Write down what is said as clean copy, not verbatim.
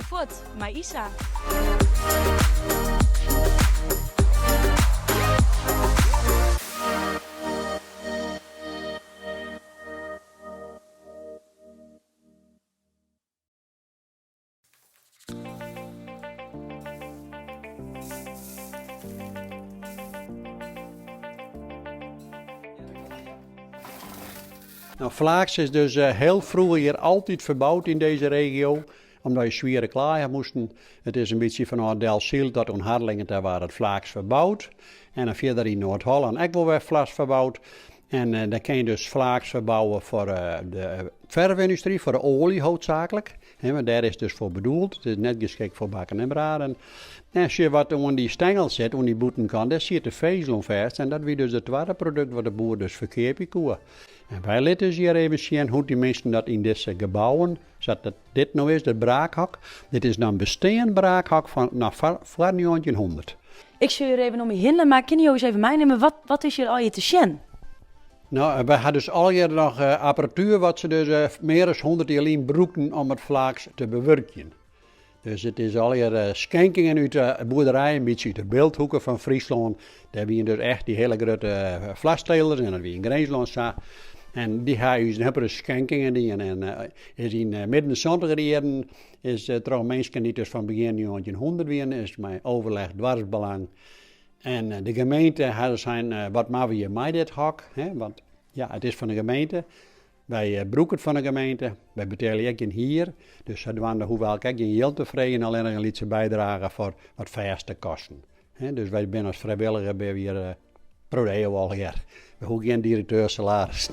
fuort mei Isa. Nou, flaaks is dus eh, heel vroeger hier altijd verbouwd in deze regio, omdat je swiere klaai moesten. Het is een beetje vanuit Delfzijl tot aan Harlingen, daar waar het flaaks verbouwd. En dan verder in Noord-Holland ook wel weer flaaks verbouwd. En uh, dan kun je dus flaaks verbouwen voor uh, de verfindustrie, voor de olie hoofdzakelijk. He, want daar is het dus voor bedoeld. Het is net geschikt voor bakken en braden. En als je wat onder die stengel zet, onder die boetenkant, daar zit de vezel vast. En dat wie dus het tweede product wat de boer dus verkeerd koe. En wij laten dus hier even zien hoe die mensen dat in deze gebouwen, zodat dat dit nou is, de braakhok. Dit is dan besteand braakhok van nou, voor 1900. Ik zie hier even om je heen, maar kun je eens even meenemen? Wat, wat is hier al je te zien? Nou, wij hadden dus al hier nog uh, apparatuur wat ze dus uh, meer dan 100 jaar lang gebruikten om het flaaks te bewerken. Dus het is al hier uh, schenkingen uit de boerderij, een beetje uit de beeldhoeken van Friesland. Daar waren dus echt die hele grote uh, vlastelers en dat wie in Grijnsland zat. En die hebben hebben schenkingen die en, en uh, is in uh, midden 70 jaren is uh, trouwens mensen die dus van begin 1900 waren, is mijn overleg dwarsbelang. En de gemeente hadden zijn, wat maken we hier met dit hok? Hè? Want ja, het is van de gemeente. Wij uh, broeken het van de gemeente, wij betalen ook geen hier. Dus zodoende hoewel ik ook geen geld te vregen, alleen een lietse bijdrage voor wat vaste kosten. He, dus wij zijn als vrijwilliger bij weer uh, pro deo al hier. We hoeven geen directeur salaris.